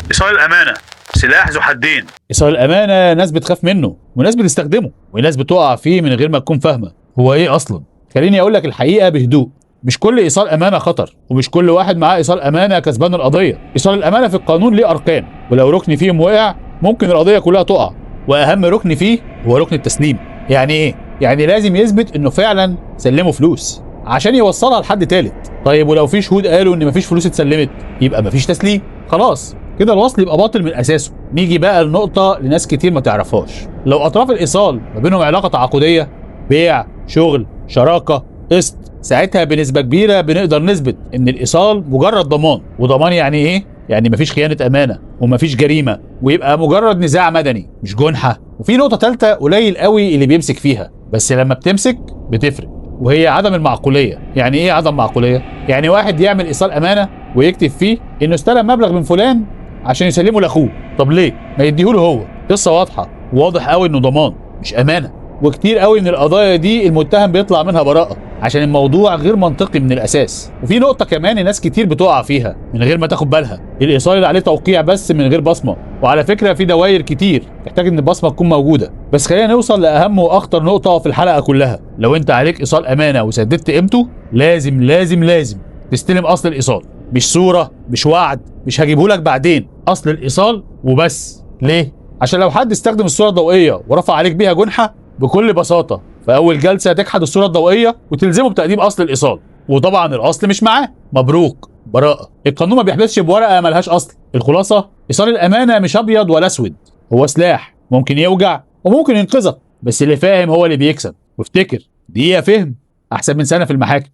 إيصال الأمانة سلاح ذو حدين. إيصال الأمانة ناس بتخاف منه وناس بتستخدمه وناس بتقع فيه من غير ما تكون فاهمة هو إيه أصلا. خليني أقول لك الحقيقة بهدوء، مش كل إيصال أمانة خطر، ومش كل واحد معاه إيصال أمانة كسبان القضية. إيصال الأمانة في القانون ليه أركان، ولو ركن فيهم وقع ممكن القضية كلها تقع. وأهم ركن فيه هو ركن التسليم. يعني إيه؟ يعني لازم يثبت إنه فعلا سلمه فلوس عشان يوصلها لحد تالت. طيب ولو في شهود قالوا إن مفيش فلوس اتسلمت، يبقى مفيش تسليم، خلاص كده الوصل يبقى باطل من اساسه. نيجي بقى لنقطة لناس كتير ما تعرفهاش، لو اطراف الايصال ما بينهم علاقة تعاقدية، بيع، شغل، شراكة، قسط، ساعتها بنسبة كبيرة بنقدر نثبت ان الايصال مجرد ضمان. وضمان يعني ايه؟ يعني مفيش خيانة امانة ومفيش جريمة، ويبقى مجرد نزاع مدني مش جنحة. وفي نقطة ثالثة قليل قوي اللي بيمسك فيها، بس لما بتمسك بتفرق، وهي عدم المعقولية. يعني ايه عدم معقولية؟ يعني واحد يعمل ايصال امانة ويكتب فيه انه استلم مبلغ من فلان عشان يسلمه لاخوه، طب ليه ما يديهوله هو؟ قصة واضحة، واضح قوي انه ضمان مش امانه. وكتير قوي من القضايا دي المتهم بيطلع منها براءه عشان الموضوع غير منطقي من الاساس. وفي نقطة كمان ناس كتير بتقع فيها من غير ما تاخد بالها، الايصال اللي عليه توقيع بس من غير بصمة. وعلى فكرة في دواير كتير تحتاج ان البصمة تكون موجودة. بس خلينا نوصل لاهم واخطر نقطة في الحلقة كلها، لو انت عليك ايصال امانه وسددت قيمته، لازم لازم لازم تستلم اصل الايصال، مش صوره، مش وعد، مش هجيبهولك بعدين، اصل الايصال وبس. ليه؟ عشان لو حد استخدم الصورة الضوئية ورفع عليك بيها جنحه، بكل بساطة في اول جلسه تجحد الصورة الضوئية وتلزمه بتقديم اصل الايصال، وطبعا الاصل مش معاه، مبروك براءه. القانون ما بيحبسش بورقه ملهاش اصل. الخلاصة، ايصال الامانة مش ابيض ولا اسود، هو سلاح ممكن يوجع وممكن ينقذك، بس اللي فاهم هو اللي بيكسب. وافتكر، دقيقة فهم احسن من سنة في المحاكم.